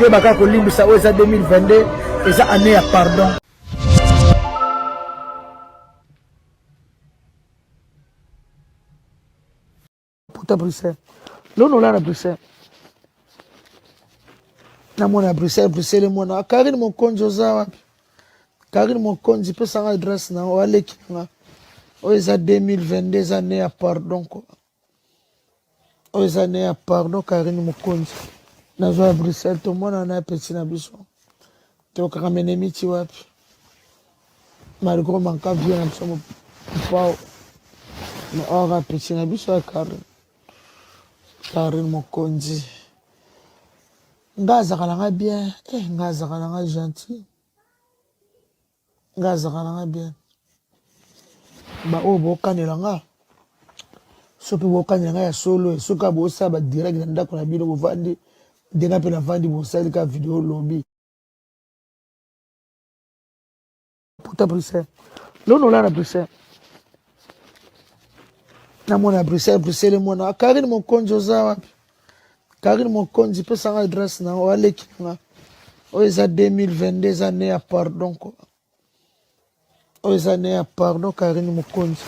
Toyebaka kolimbisa, oyo eza 2022, eza année ya pardon. Puta Bruxelles. Lono la na Bruxelles. Namona Bruxelles, Bruxelles mwana. Karine Mokonzi oza wapi? Karine Mokonzi pesa nga adresse na yo, aleki nga. Oyo eza 2022, eza année ya pardon quoi. Oyo eza année ya pardon Karine Mokonzi. Nazwa ya Bruxelles, tomona na petit na biso. Tokaka menemi ti wapi? Malgré manka vie na biso mopao. Mais ora petit na biso ya Karine. Karine Mokonzi. Nga azalaka na nga bien, eh nga azalaka na nga gentil. Nga azalaka na nga bien. Ba oyo bokanela nga, soki bokanela nga ya solo, soki bosala ba direct na ndako na bino bovandi, ndenge mpe navandi bosali ka video lobi. Puta Bruxelles. Lono la na Bruxelles. Namona Bruxelles, Bruxelles mwana. Karine Mokonzi oza wapi? Karine Mokonzi pesa nga adresse na yo, aleki nga. Oyo eza 2022, eza année ya pardon quoi. Oyo eza année ya pardon Karine Mokonzi.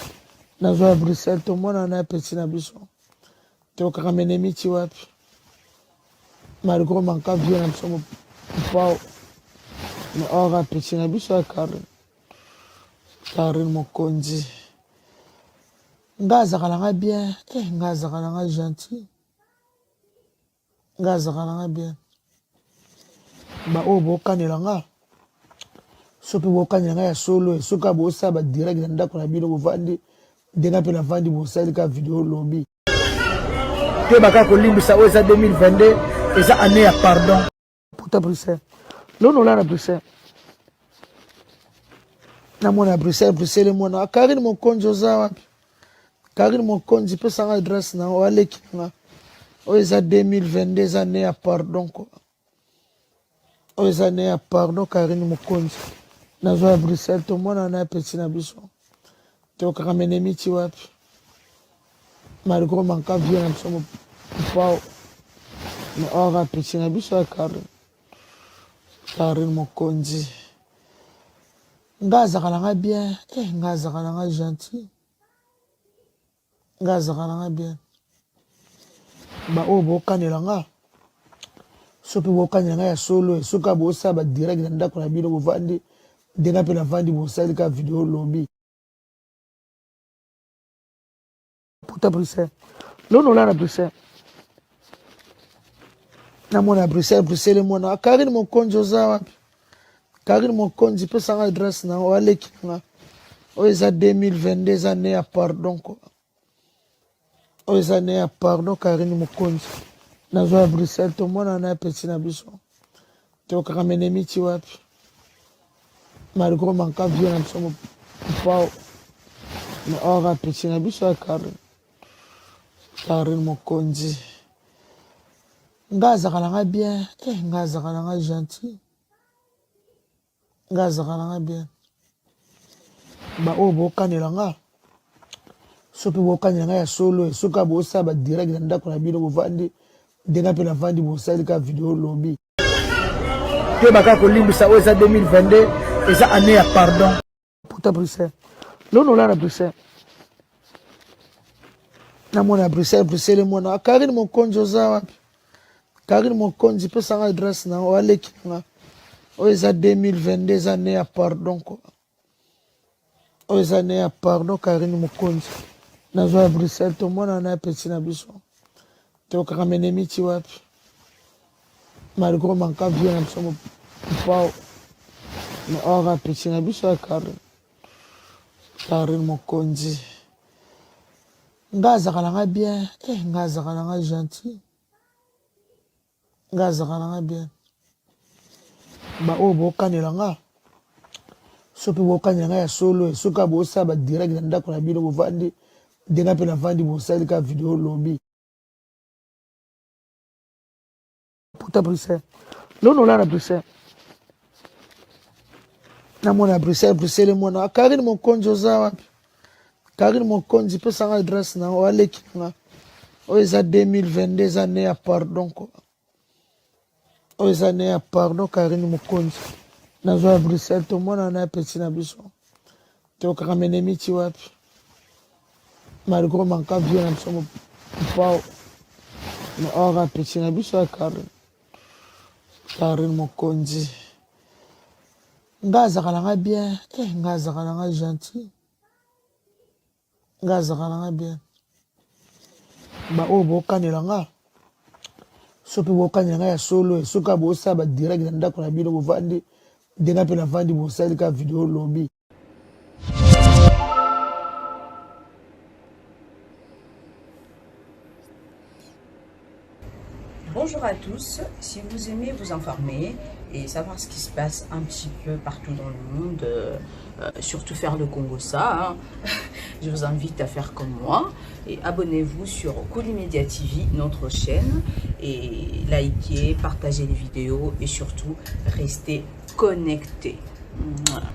Nazwa ya Bruxelles, tomona na petit na biso. Tokaka menemi ti wapi? Malgré manka vie na biso mopao. Mais ora petit na biso ya Karine. Karine Mokonzi. Nga azalaka na nga bien, eh nga azalaka na nga gentil. Nga azalaka na nga bien. Ba oyo bokanela nga, soki bokanela nga ya solo, soki bosala ba direct na ndako na bino bovandi, ndenge mpe navandi bosali ka video lobi. Toyebaka kolimbisa, oyo eza 2022, eza année ya pardon. Puta Bruxelles. Lono la na Bruxelles. Namona Bruxelles, Bruxelles mwana. Karine Mokonzi oza wapi? Karine Mokonzi pesa nga adresse na yo, aleki nga. Oyo eza 2022, eza année ya pardon quoi. Oyo eza année ya pardon Karine Mokonzi. Nazwa ya Bruxelles, tomona na petit na biso. Tokaka menemi ti wapi? Malgré manka vie na biso mopao. Mais ora petit na biso ya Karine. Karine Mokonzi. Nga azalaka na nga bien, eh nga azalaka na nga gentil. Nga azalaka na nga bien. Ba oyo bokanela nga, soki bokanela nga ya solo, soki bosala ba direct na ndako na bino bovandi, ndenge mpe navandi bosali ka video lobi. Puta Bruxelles. Lono la na Bruxelles. Namona Bruxelles, Bruxelles mwana. Karine Mokonzi oza wapi? Karine Mokonzi pesa nga adresse na yo, aleki nga. Oyo eza 2022, eza année ya pardon quoi. Oyo eza année ya pardon Karine Mokonzi. Nazwa ya Bruxelles, tomona na petit na biso. Tokaka menemi ti wapi? Malgré manka vie na biso mopao. Mais ora petit na biso ya Karine. Karine Mokonzi. Nga azalaka na nga bien, eh nga azalaka na nga gentil. Nga azalaka na nga bien. Ba oyo bokanela nga, soki bokanela nga ya solo, soki bosala ba direct na ndako na bino bovandi, ndenge mpe navandi bosali ka video lobi. Toyebaka kolimbisa, oyo eza 2022, eza année ya pardon. Puta Bruxelles. Lono la na Bruxelles. Namona Bruxelles, Bruxelles mwana. Karine Mokonzi oza wapi? Karine Mokonzi pesa nga adresse na yo, aleki nga. Oyo eza 2022, eza année ya pardon quoi. Oyo eza année ya pardon Karine Mokonzi. Nazwa ya Bruxelles, tomona na petit na biso. Tokaka menemi ti wapi? Malgré manka vie na biso mopao. Mais ora petit na biso ya Karine. Karine Mokonzi. Nga azalaka na nga bien, eh nga azalaka na nga gentil. Nga azalaka na nga bien. Ba oyo bokanela nga, soki bokanela nga ya solo, soki bosala ba direct na ndako na bino bovandi, ndenge mpe navandi bosali ka video lobi. Puta Bruxelles. Lono la na Bruxelles. Namona Bruxelles, Bruxelles mwana. Karine Mokonzi oza wapi? Karine Mokonzi pesa nga adresse na yo, aleki nga. Oyo eza 2022, eza année ya pardon quoi. Oyo eza ne ya pardon Karine Mokonzi. Nazwa ya Bruxelles tomona na petit na biso. Tokaka menemi ti wapi? Malgré manka vie na biso mopao. Mais ora petit na biso ya Karine. Karine Mokonzi. Nga azaka na nga bien. Eh, nga azaka na nga gentil. Nga azalaka na nga bien. Ba oyo bokanela nga soki bokanela nga ya solo soki bosala ba direct na ndako na bino bovandi ndenge mpe navandi bosali ka video lobi. Bonjour à tous, si vous aimez vous informer et savoir ce qui se passe un petit peu partout dans le monde, euh, euh, surtout faire le Congo ça, hein, je vous invite à faire comme moi et abonnez-vous sur Media TV, notre chaîne, et likez, partagez les vidéos et surtout restez connectés. Voilà.